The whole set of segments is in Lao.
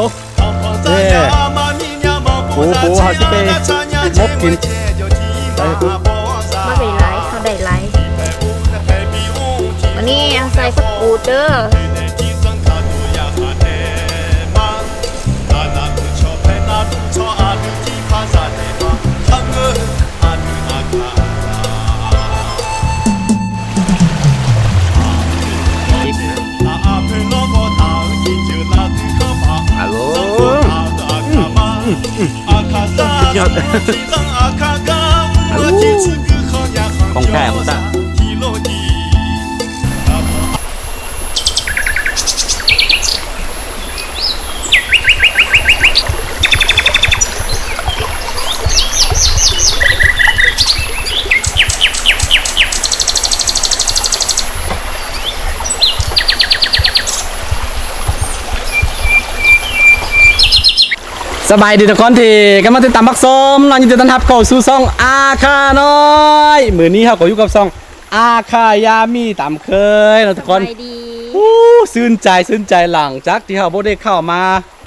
ໂອ້ ເອີ ປູ ປູ ເຮົາຊິໄປມົກກິນ ໄປປູ ມາໄດ້ຫຼາຍ ເຮົາໄດ້ຫຼາຍ. ວັນນີ້ເຮົາໃສ່ຜັກກູດເດີ. ອາໂຫຼ ອືມ ອືມ ອືມ ສຸດຍອດ ຂອງແທ້ ຂອງແທ້. ສະບາຍດີທຸກຄົນທີ່ກຳລັງຕິດຕາມຮັບຊົມເນາະ, ຍິນດີຕ້ອນຮັບເຂົ້າສູ່ຊ່ອງອາຄານ້ອຍ. ມື້ນີ້ເຮົາກໍຢູ່ກັບຊ່ອງ ອາຄາຍາມີຕາມເຄີຍເນາະທຸກຄົນ. ສະບາຍດີ. ໂອ້ ຊື່ນໃຈ ຊື່ນໃຈ ຫຼັງຈາກທີ່ເຮົາບໍ່ໄດ້ເຂົ້າມາ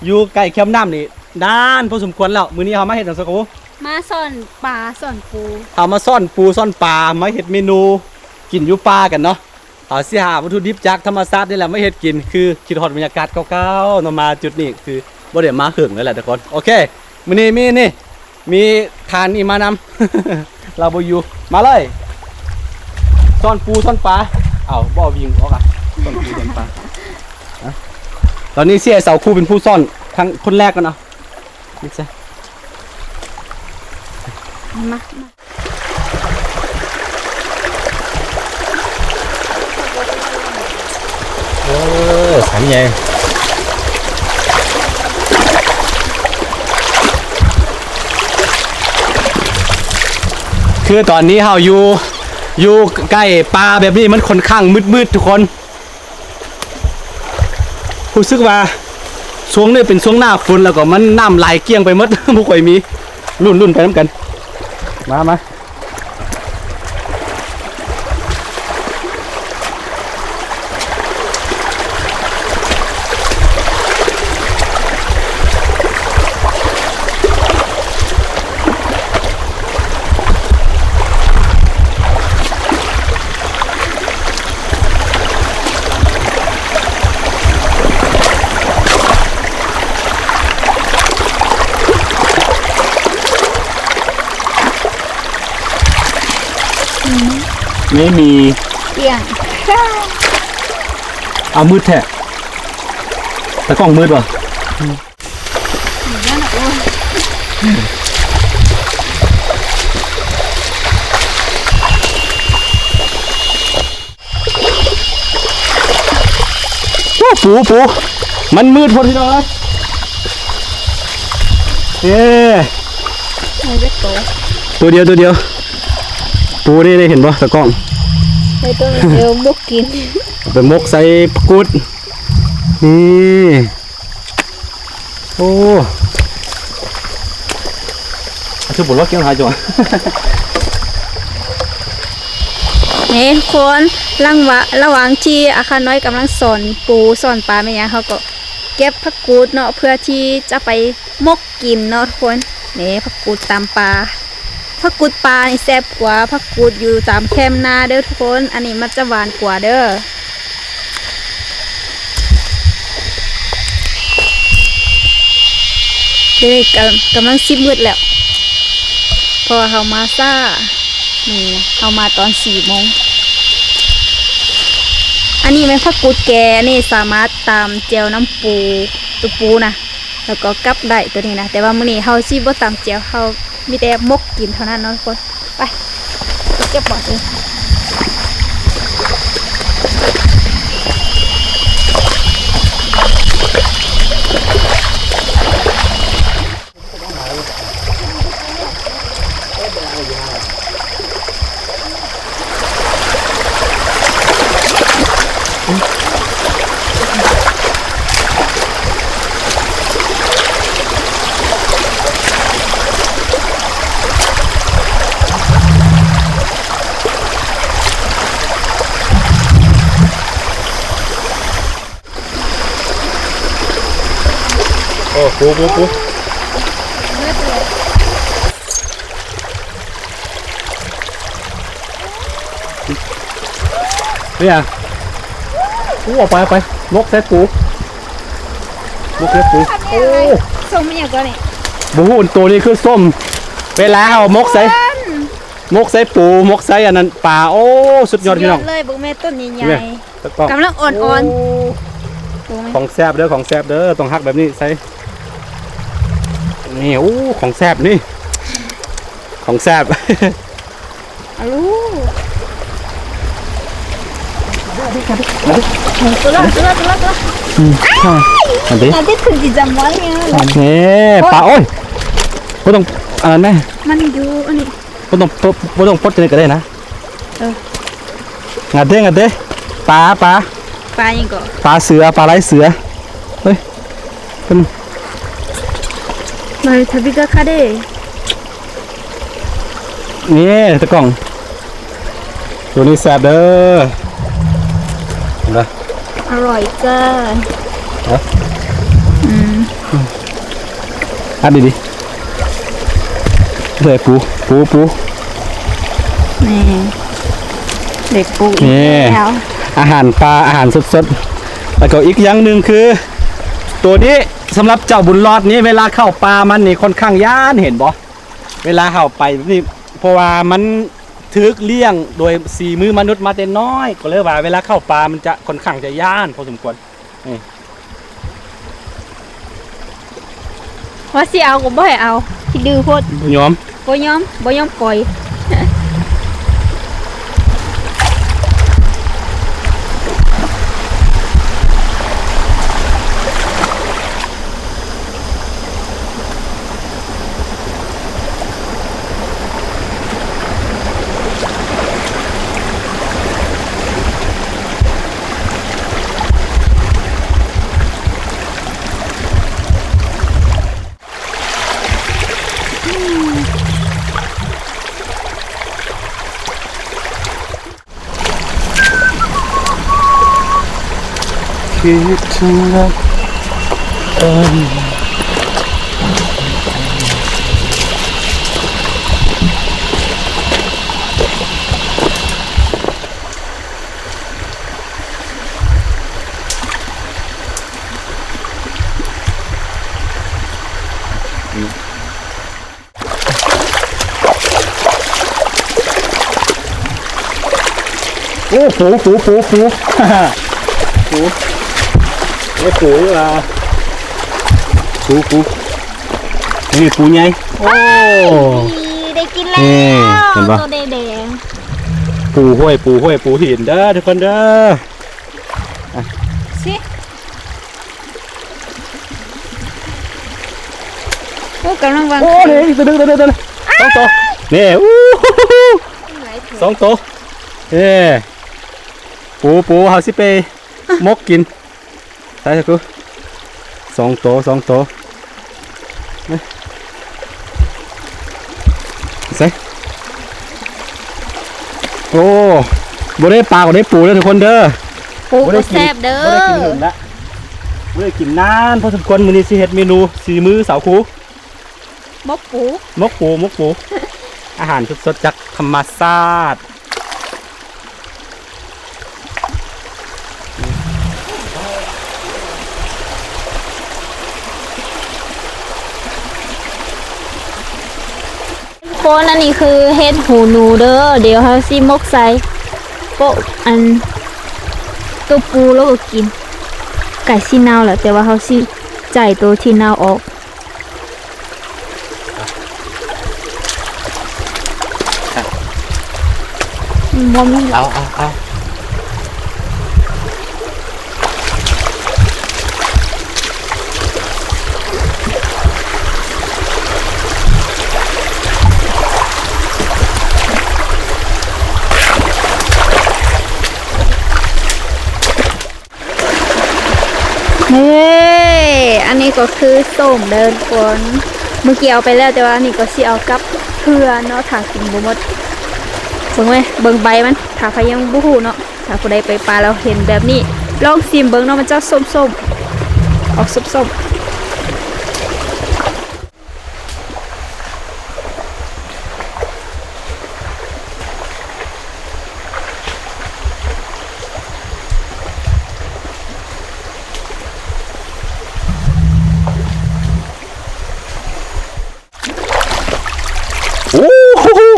ຢູ່ໃກ້ແຄມນ້ຳນີ້ນານພໍສົມຄວນແລ້ວ. ມື້ນີ້ເຮົາມາເຮັດຫຍັງຊະກະ? ມາຊ້ອນປາຊ້ອນປູ. ເຮົາມາຊ້ອນປູຊ້ອນປາ ມາເຮັດເມນູກິນຢູ່ປ່າກັນເນາະ. ເຮົາຊິຫາວັດຖຸດິບຈາກທຳມະຊາດນີ້ແຫຼະມາເຮັດກິນ. ຄືຄິດຮອດບັນຍາກາດເກົ່າໆເນາະ, ມາຈຸດນີ້ຄືບໍ່ໄດ້ມາເຫິງແລ້ວແຫຼະທຸກຄົນ. ໂອເຄ ມື້ນີ້ມີນີ້ ມີທ່ານນີ້ມານຳ ລາວບໍ່ຢູ່. ມາເລີຍ ຊ້ອນປູຊ້ອນປາ. ເອົ້າ ບໍ່ເອົາວິງອອກອະ ຊ້ອນປູຊ້ອນປາ. ອະ ຕອນນີ້ຊິໃຫ້ສາວຄູເປັນຜູ້ຊ້ອນຄັ້ງຄົນແລກກ່ອນເນາະ. ມາ ມາ. ໂອ້ ຂັນໃຫຍ່. ຄືຕອນນີ້ເຮົາຢູ່ ຢູ່ໃກ້ປ່າແບບນີ້ ມັນຂ້ອນຂ້າງມືດໆ ທຸກຄົນ. ຮູ້ສຶກວ່າຊ່ວງນີ້ເປັນຊ່ວງໜ້າຝົນ ແລ້ວກໍມັນນ້ຳໄຫຼກ້ຽງໄປໝົດ ບໍ່ຄ່ອຍມີ. ລຸ້ນໆ ໄປນຳກັນ. ມາ ມາ. ອືມ ໄມ່ມີ ປ່ຽງ. ເອົາ ມືດແທ້ ຕາກ້ອງມືດຫວາ? ໂອ້ ປູ ປູ ມັນມືດໂພດ ພີ່ນ້ອງເອີຍ. ເອີ ໄດ້ຈັກໂຕ? ໂຕດຽວ ໂຕດຽວ. ປູນີ້ ໄດ້ເຫັນບໍ່ ຕາກ້ອງ? ໄດ້ໂຕດຽວ ໝົກກິນ. ເອົາໄປໝົກໃສ່ຜັກກູດ. ນີ້. ໂອ້ ຄືບໍ່ລອກກຽງຫາຈ້ອງ. ນີ້ທຸກຄົນ ຫຼັງວ່າ ລະຫວ່າງທີ່ອາຄານ້ອຍກຳລັງສອນປູສອນປາແມ່ນຫຍັງ ເຮົາກໍເກັບຜັກກູດເນາະ ເພື່ອທີ່ຈະໄປໝົກກິນເນາະທຸກຄົນ. ນີ້ ຜັກກູດຕຳປາ. ຜັກກູດປ່ານີ້ແຊບກວ່າຜັກກູດຢູ່ຕາມແຄມນາເດີທຸກຄົນ, ອັນນີ້ມັນຈະຫວານກວ່າເດີ. ເດ ກຳ ກຳລັງສິບໂມງແລ້ວ ເພາະວ່າເຮົາມາຊ້າ. ນີ້ ເຮົາມາຕອນສີ່ໂມງ. ອັນນີ້ແມ່ນຜັກກູດແກ່, ນີ້ສາມາດຕຳແຈ່ວນ້ຳປູ ໂຕປູນະ ແລ້ວກໍກັບໄດ້ໂຕນີ້ນະ, ແຕ່ວ່າມື້ນີ້ເຮົາຊິບໍ່ຕຳແຈ່ວ, ເຮົາມີແຕ່ໝົກກິນເທົ່ານັ້ນເນາະທຸກຄົນ. ໄປ ເກັບໝົດເລີຍ. ໂອ້ ປູ ປູ ປູ ເປັນຫຍັງ? ໂອ້ ເອົາໄປ ເອົາໄປ ໝົກໃສ່ປູ ໝົກໃສ່ປູ. ໂອ້ ສົ້ມອີ່ຫຍັງຕົວນີ້? ບໍ່ຮູ້ ໂຕນີ້ຄືສົ້ມ ເວລາເຮົາໝົກໃສ່ ໝົກໃສ່ປູ ໝົກໃສ່ອັນນັ້ນປາ. ໂອ້ ສຸດຍອດ ສຸດຍອດ ພີ່ນ້ອງ ເລີຍ. ເບິ່ງແມ່ ຕົ້ນໃຫຍ່ໆ ແມ່ ຕາກ້ອງ ກຳລັງອ່ອນໆ. ໂອ້ ຂອງແຊບເດີ ຂອງແຊບເດີ ຕ້ອງຫັກແບບນີ້ໃສ່ ນີ້. ໂອ້ ຂອງແຊບນີ້ ຂອງແຊບ. ອາລູ ຕົວລະ ຕົວລະ ຕົວລະ ຕົວລະ. ອືມ ອັນນີ້ ອັນນີ້ຄືຊິຈຳໄວ້ ນີ້ປາ. ໂອ້ຍ ບໍ່ຕ້ອງອັນນັ້ນແມ່ ມັນຢູ່ອັນນີ້. ບໍ່ຕ້ອງ ບໍ່ຕ້ອງປົດກັນນີ້ກໍໄດ້ນະ. ເອີ ງັດເດ້ ງັດເດ້ ປາ ປາ ປາຫຍັງເກາະ? ປາເສືອ ປາໄລເສືອ. ເຮີ້ຍ ເພິ່ນ ມາທຳບິກະຄາເດ. ນີ້ຕາກ້ອງ ໂຕນີ້ແຊບເດີ ເຫັນບໍ່? ອະລ່ອຍຈ້າ. ເອີ ອືມ ອັດດີໆ ເລີຍປູ ປູ ປູ. ນີ້ ໄດ້ປູອີກແລ້ວ ອາຫານປ່າ ອາຫານສົດໆ. ແລ້ວກໍອີກຢ່າງໜຶ່ງຄື ໂຕນີ້ສຳລັບເຈົ້າບຸນລອດນີ້ ເວລາເຂົ້າປ່າມັນນີ້ຄ່ອນຂ້າງຢ້ານ ເຫັນບໍ່? ເວລາເຮົາໄປແບບນີ້ ເພາະວ່າມັນຖືກລ້ຽງໂດຍສີມືມະນຸດມາແຕ່ນ້ອຍ ກໍເລີຍວ່າເວລາເຂົ້າປ່າມັນຈະຄ່ອນຂ້າງຈະຢ້ານພໍສົມຄວນ. ນີ້ ວ່າຊິເອົາກໍບໍ່ໃຫ້ເອົາ ຂີ້ດື້ໂພດ ບໍ່ຍອມ ບໍ່ຍອມ ບໍ່ຍອມປ່ອຍ. ຄິດເຖິງເລີຍ ເອີ. ໂອ້ ປູ ປູ ປູ ປູ ປູ ເອີ ປູນີ້ວ່າ ປູ ປູ ນີ້ປູໃຫຍ່. ໂອ້ ໄດ້ກິນແລ້ວ ນີ້ ເຫັນບໍ່? ໂຕແດງໆ ປູຫ້ວຍ ປູຫ້ວຍ ປູຫີນເດີ ທຸກຄົນເດີ. ຊິ ໂອ້ ກຳລັງວາງໄຂ່ ໂອ້ ນີ້ ໂຕໜຶ່ງ ໂຕໜຶ່ງ ໂຕໜຶ່ງ ສອງໂຕ ນີ້ ອູ້ ສອງໂຕ ເອີ ປູ ປູ ເຮົາຊິໄປໝົກກິນ ໃສ່ ສອງໂຕ ສອງໂຕ. ໃສ່ ໂອ້ ບໍ່ໄດ້ປາກໍໄດ້ປູເດີທຸກຄົນເດີ. ປູກໍແຊບເດີ ບໍ່ໄດ້ກິນ ບໍ່ໄດ້ກິນດົນລະ ບໍ່ໄດ້ກິນນານພໍສົມຄວນ. ມື້ນີ້ຊິເຮັດເມນູສີມືສາວຄູ ໝົກປູ ໝົກປູ ໝົກປູ ອາຫານສົດໆຈາກທຳມະຊາດ. ຄົນ ອັນນີ້ຄືເຫັດຫູໜູເດີ ດຽວເຮົາຊິໝົກໃສ່ໂປະອັນໂຕປູ ແລ້ວກໍກິນ. ໃກ້ຊິເນົ່າແລ້ວ ແຕ່ວ່າເຮົາຊິຈ່າຍໂຕທີ່ເນົ່າອອກ. ບໍ່ມີ ເອົາ ເອົາ ເອົາ. ເອີ ອັນນີ້ກໍຄືສົ້ມເດີທຸກຄົນ ມື້ກີ້ເອົາໄປແລ້ວ ແຕ່ວ່າອັນນີ້ກໍຊິເອົາກັບເພື່ອນເນາະ ຖ້າກິນບໍ່ໝົດ. ເບິ່ງແມ ເບິ່ງໃບມັນ ຖ້າໃຜຍັງບໍ່ຮູ້ເນາະ ຖ້າຜູ້ໃດໄປປ່າແລ້ວເຫັນແບບນີ້ ລອງຊີມເບິ່ງເນາະ ມັນຈະສົ້ມໆ ອອກສົ້ມໆ.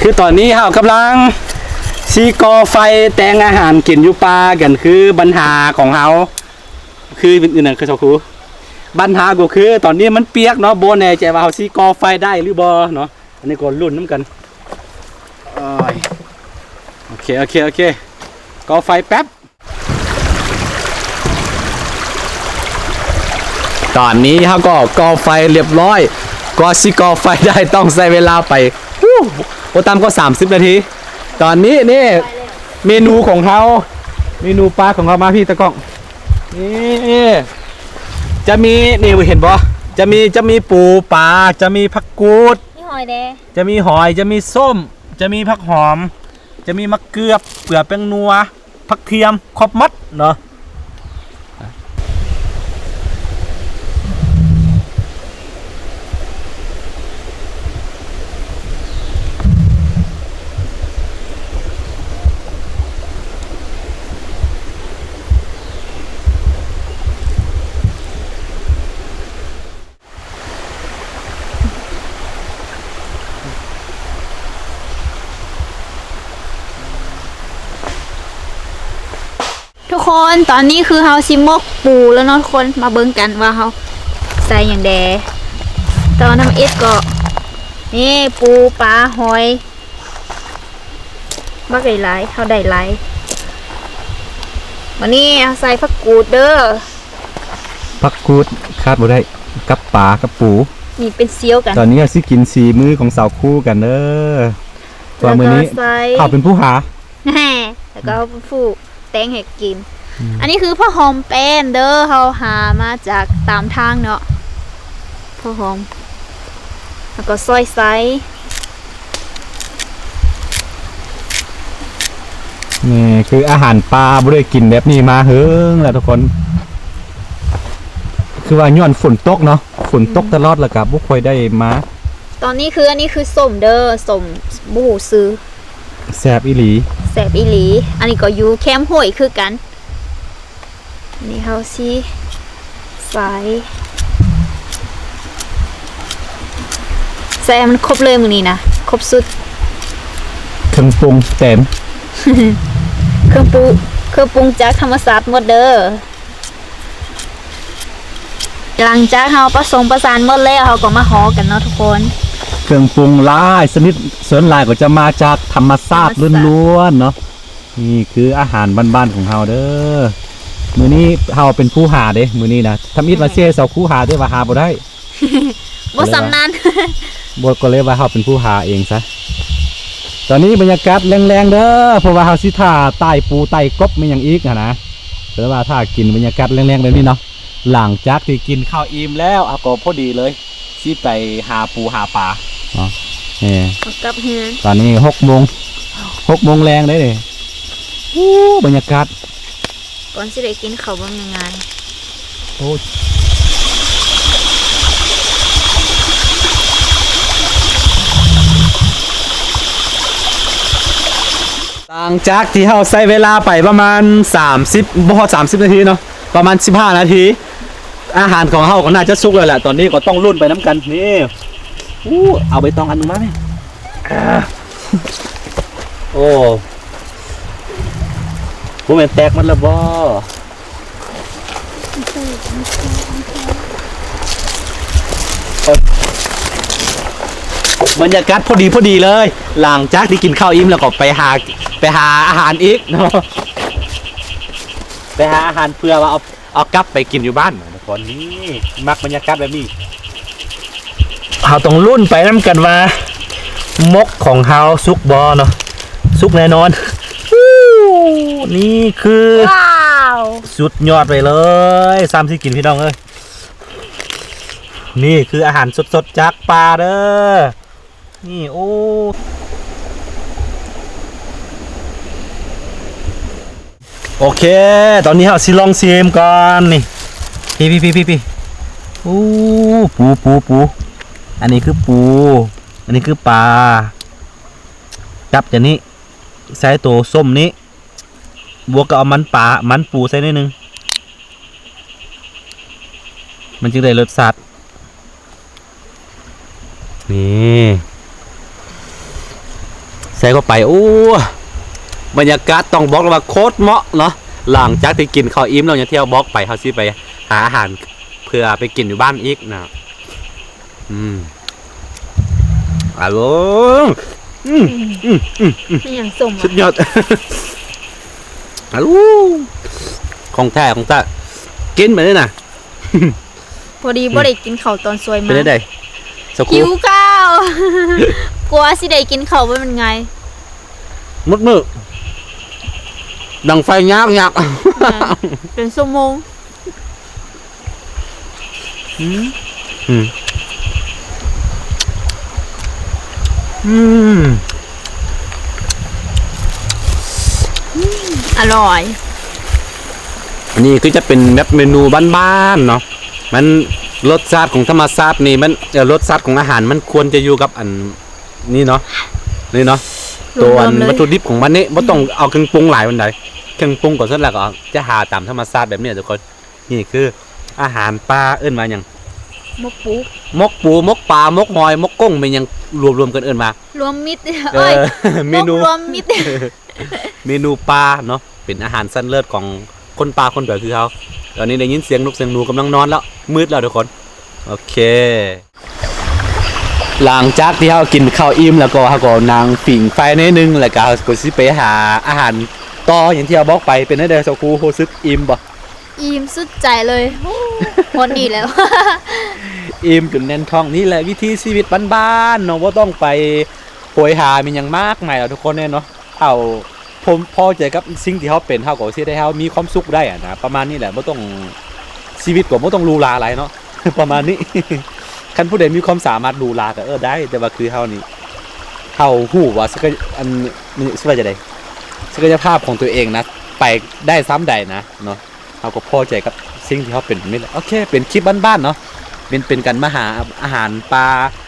ຄືຕອນນີ້ເຮົາກຳລັງຊິກໍ່ໄຟແຕ່ງອາຫານກິນຢູ່ປ່າກັນ ຄືບັນຫາຂອງເຮົາ ຄື ເປັນອີ່ຫຍັງ ຄືຊາວຄູ ບັນຫາກໍຄືຕອນນີ້ມັນປຽກເນາະ ບໍ່ແນ່ໃຈວ່າເຮົາຊິກໍ່ໄຟໄດ້ຫຼືບໍ່ເນາະ ອັນນີ້ກໍລຸ້ນນຳກັນ. ໂອ້ຍ ໂອເຄ ໂອເຄ ໂອເຄ ກໍ່ໄຟແປັບ. ຕອນນີ້ເຮົາກໍກໍ່ໄຟລຽບລ້ອຍ ກວ່າຊິກໍ່ໄຟໄດ້ຕ້ອງໃຊ້ເວລາໄປ ໂອ້ ບໍ່ຕ່ຳກວ່າສາມສິບນາທີ. ຕອນນີ້ນີ້ ເມນູຂອງເຮົາ ເມນູປາຂອງເຮົາ ມາພີ້ຕາກ້ອງ ນີ້ ຈະມີ ນີ້ເຫັນບໍ່ ຈະມີ ຈະມີປູ ປາ ຈະມີຜັກກູດ ມີຫອຍແດ່ ຈະມີຫອຍ ຈະມີສົ້ມ ຈະມີຜັກຫອມ ຈະມີໝາກເກືອບ ເກືອແປ້ງນົວ ຜັກທຽມ ຄົບໝົດເນາະ. ທຸກຄົນ ຕອນນີ້ຄືເຮົາຊິໝົກປູແລ້ວເນາະທຸກຄົນ ມາເບິ່ງກັນວ່າເຮົາໃສ່ຫຍັງແດ່. ແຕ່ວ່າທຳອິດກໍນີ້ ປູ ປາ ຫອຍ ບັກໃຫຍ່ຫຼາຍ ເຮົາໄດ້ຫຼາຍ. ບາດນີ້ເຮົາໃສ່ຜັກກູດເດີ ຜັກກູດຂາດບໍ່ໄດ້ກັບປາກັບປູ ນີ້ເປັນສ່ຽວກັນ. ຕອນນີ້ເຮົາຊິກິນສີມືຂອງສາວຄູກັນເດີ ເພາະວ່າມື້ນີ້ເຮົາເປັນຜູ້ຫາ ແນ່ ແລ້ວກໍເຮົາເປັນຜູ້ແຕ່ງໃຫ້ກິນ. ອືມ ອັນນີ້ຄືຜັກຫອມແປ້ນເດີ ເຮົາຫາມາຈາກຕາມທາງເນາະ ຜັກຫອມ ແລ້ວກໍຊອຍໃສ່. ນີ້ຄືອາຫານປ່າ ບໍ່ໄດ້ກິນແບບນີ້ມາເຫິງແລ້ວທຸກຄົນ ຄືວ່າຍ້ອນຝົນຕົກເນາະ ຝົນຕົກ ອືມ ຕະຫຼອດ ແລ້ວກໍບໍ່ຄ່ອຍໄດ້ມາ. ຕອນນີ້ຄື ອັນນີ້ຄືສົ້ມເດີ ສົ້ມ ບໍ່ຮູ້ຊື່ ແຊບອີ່ຫຼີ ແຊບອີ່ຫຼີ. ອັນນີ້ກໍຢູ່ແຄມຫ້ວຍຄືກັນ. ນີ້ເຮົາຊິໃສ່ ໃສ່ໃຫ້ມັນຄົບເລີຍມື້ນີ້ນະ ຄົບຊຸດ ເຄື່ອງປຸງເຕັມ ເຄື່ອງປຸງ ເຄື່ອງປຸງຈາກທຳມະຊາດໝົດເດີ. ຫຼັງຈາກເຮົາປະສົມປະສານໝົດແລ້ວ ເຮົາກໍມາຫໍ່ກັນເນາະທຸກຄົນ. ເຄື່ອງປຸງຫຼາຍຊະນິດ ສ່ວນຫຼາຍກໍຈະມາຈາກທຳມະຊາດ ທຳມະຊາດ ລ້ວນໆເນາະ. ນີ້ຄືອາຫານບ້ານໆຂອງເຮົາເດີ. ມື້ນີ້ເຮົາເປັນຜູ້ຫາເດ້ ມື້ນີ້ນະ. ທຳອິດວ່າຊິໃຫ້ສາວຄູຫາ ແຕ່ວ່າຫາບໍ່ໄດ້ ບໍ່ຊຳນານ ບໍ່ ກໍເລີຍວ່າເຮົາເປັນຜູ້ຫາເອງຊະ. ຕອນນີ້ບັນຍາກາດແລງໆເດີ ເພາະວ່າເຮົາຊິຖ້າຕ່າຍປູຕ່າຍກົບແມ່ນຫຍັງອີກຫັ້ນນະ ກໍເລີຍວ່າຖ້າກິນບັນຍາກາດແລງໆແບບນີ້ເນາະ. ຫຼັງຈາກທີ່ກິນເຂົ້າອີ່ມແລ້ວ ເອົາ ກໍພໍດີເລີຍ ຊິໄປຫາປູຫາປາເນາະ. ນີ້ ເອົາກັບເຮືອນ ຕອນນີ້ຫົກໂມງ ຫົກໂມງແລງເດ້ນີ້. ໂອ້ ບັນຍາກາດ ກ່ອນຊິໄດ້ກິນເຂົ້າບໍ່ແມ່ນງ່າຍ. ໂອ້ ຫຼັງຈາກທີ່ເຮົາໃຊ້ເວລາໄປປະມານສາມສິບ ບໍ່ຮອດສາມສິບນາທີເນາະ ປະມານສິບຫ້ານາທີ ອາຫານຂອງເຮົາກໍໜ້າຈະສຸກແລ້ວແຫຼະ. ຕອນນີ້ກໍຕ້ອງລຸ້ນໄປນຳກັນ. ນີ້ ໂອ້ ເອົາໃບຕອງອັນໜຶ່ງມາແມ່. ໂອ້ ບໍ່ແມ່ນແຕກໝົດແລ້ວບໍ່? ໂອ້ຍ ບັນຍາກາດພໍດີ ພໍດີເລີຍ. ຫຼັງຈາກທີ່ກິນເຂົ້າອີ່ມແລ້ວກໍໄປຫາ ໄປຫາອາຫານອີກເນາະ ໄປຫາອາຫານເພື່ອວ່າເອົາ ເອົາກັບໄປກິນຢູ່ບ້ານນະທຸກຄົນ. ນີ້ມັກບັນຍາກາດແບບນີ້. ເຮົາຕ້ອງລຸ້ນໄປນຳກັນວ່າ ມົກຂອງເຮົາສຸກບໍ່ເນາະ? ສຸກແນ່ນອນ. ນີ້ຄື ວ້າວ ສຸດຍອດໄປເລີຍ. ຊ້ຳຊິກິນພີ່ນ້ອງເອີຍ. ນີ້ຄືອາຫານສົດໆຈາກປ່າເດີ້. ນີ້ ໂອ້ ໂອເຄ ຕອນນີ້ເຮົາຊິລອງຊີມກ່ອນ. ນີ້ ພີ້ໆໆໆ ໂອ້ ປູ ປູ ປູ ອັນນີ້ຄືປູ ອັນນີ້ຄືປາ ຈັບຈາກນີ້ ໃສ່ໂຕສົ້ມນີ້ ບວກກັບເອົາມັນປາ ມັນປູໃສ່ໜ້ອຍໜຶ່ງ ມັນຈຶ່ງໄດ້ລົດຊາດ. ນີ້ ໃສ່ເຂົ້າໄປ. ໂອ້ ບັນຍາກາດຕ້ອງບອກເລີຍວ່າໂຄດເໝາະເນາະ. ຫຼັງຈາກທີ່ກິນເຂົ້າອີ່ມແລ້ວ ຢ່າງທີ່ເຮົາບອກໄປ ເຮົາຊິໄປຫາອາຫານເພື່ອໄປກິນຢູ່ບ້ານອີກນະ. ອືມ ອາໂລ ອືມ ອືມ ອືມ ອືມ ອີ່ຫຍັງສົ້ມ ສຸດຍອດ. ອາໂລ ຂອງແທ້ ຂອງແທ້ ກິນໄປເລີຍນະ. ພໍດີບໍ່ໄດ້ກິນເຂົ້າຕອນສວຍມາ. ເປັນຈັ່ງໃດ ສາວຄູ? ຫິວເຂົ້າ ກວ່າຊິໄດ້ກິນເຂົ້າບໍ່ແມ່ນງ່າຍ ໝົດມື້ ດັງໄຟຍາກໆ ເປັນຊົ່ວໂມງ. ອືມ ອືມ ອືມ ອະລ່ອຍ. ອັນນີ້ຄືຈະເປັນແບບເມນູບ້ານໆເນາະ. ມັນ ລົດຊາດຂອງທຳມະຊາດນີ້ມັນ ເອີ ລົດຊາດຂອງອາຫານມັນຄວນຈະຢູ່ກັບອັນນີ້ເນາະ ນີ້ເນາະ ໂຕອັນວັດຖຸດິບຂອງມັນນີ້ ບໍ່ຕ້ອງເອົາເຄື່ອງປຸງຫຼາຍປານໃດ. ເຄື່ອງປຸງກໍສ່ວນຫຼາຍກໍຈະຫາຕາມທຳມະຊາດແບບນີ້ທຸກຄົນ. ນີ້ຄືອາຫານປ່າ ເອີ້ນວ່າຫຍັງ? ໝົກປູ ໝົກປູ ໝົກປາ ໝົກຫອຍ ໝົກກົ້ງ ແມ່ນຫຍັງລວມໆກັນເອີ້ນວ່າ ລວມມິດ ເອີ ເອີຍ ເມນູ ໝົກລວມມິດ ເມນູປ່າເນາະ ເປັນອາຫານຊັ້ນເລີດຂອງຄົນປ່າຄົນດອຍຄືເຮົາ. ຕອນນີ້ໄດ້ຍິນສຽງນົກສຽງໜູກຳລັງນອນແລ້ວ ມືດແລ້ວທຸກຄົນ. ໂອເຄ ຫຼັງຈາກທີ່ເຮົາກິນເຂົ້າອີ່ມແລ້ວກໍ ເຮົາກໍນັ່ງຜິງໄຟໜ້ອຍໜຶ່ງ ແລ້ວກໍເຮົາກໍຊິໄປຫາອາຫານຕໍ່ ຢ່າງທີ່ເຮົາບອກໄປ. ເປັນແນວໃດສາວຄູ ຮູ້ສຶກອີ່ມບໍ່? ອີ່ມສຸດໃຈເລີຍ ໂອ້ ຮອດນີ້ແລ້ວ ອີ່ມຈົນແໜ້ນທ້ອງ. ນີ້ແຫຼະວິຖີຊີວິດບ້ານໆເນາະ ບໍ່ຕ້ອງໄປໂຫຍຫາມີຫຍັງມາກມາຍດອກທຸກຄົນເນາະ. ເຮົາພໍ ພໍໃຈກັບສິ່ງທີ່ເຮົາເປັນ ເຮົາກໍເຮັດໃຫ້ເຮົາມີຄວາມສຸກໄດ້ຫັ້ນນະ ປະມານນີ້ແຫຼະ. ບໍ່ຕ້ອງ ຊີວິດກໍບໍ່ຕ້ອງຫຼູຫຼາຫຼາຍເນາະ ປະມານນີ້. ຄັນຜູ້ໃດມີຄວາມສາມາດຫຼູຫຼາກໍ ເອີ ໄດ້ ແຕ່ວ່າຄືເຮົານີ້ ເຮົາຮູ້ວ່າສັກກະ ອັນ ຊິວ່າຈັ່ງໃດ ສັກກະຍະພາບຂອງຕົວເອງນະ ໄປໄດ້ຊ່ຳໃດນະເນາະ. ເຮົາກໍພໍໃຈກັບສິ່ງທີ່ເຮົາເປັນແບບນີ້ແຫຼະ. ໂອເຄ ເປັນຄລິບບ້ານໆເນາະ ເປັນ ເປັນການມາຫາອາຫານປ່າ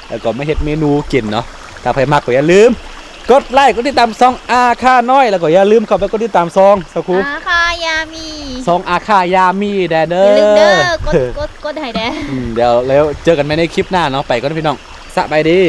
ແລ້ວກໍມາເຮັດເມນູກິນເນາະ. ຖ້າໃຜມັກກໍຢ່າລືມກົດໄລກົດຕິດຕາມຊ່ອງອາຄານ້ອຍ ແລ້ວກໍຢ່າລືມເຂົ້າໄປກົດຕິດຕາມຊ່ອງສາວຄູ ອາຄາຢາມີ ຊ່ອງອາຄາຢາມີແດ່ເດີ. ຢ່າລືມເດີ ກົດ ກົດ ກົດໃຫ້ແດ່. ອືມ ດຽວ ແລ້ວເຈີກັນໃໝ່ໃນຄລິບໜ້າເນາະ. ໄປກ່ອນພີ່ນ້ອງ ສະບາຍດີ.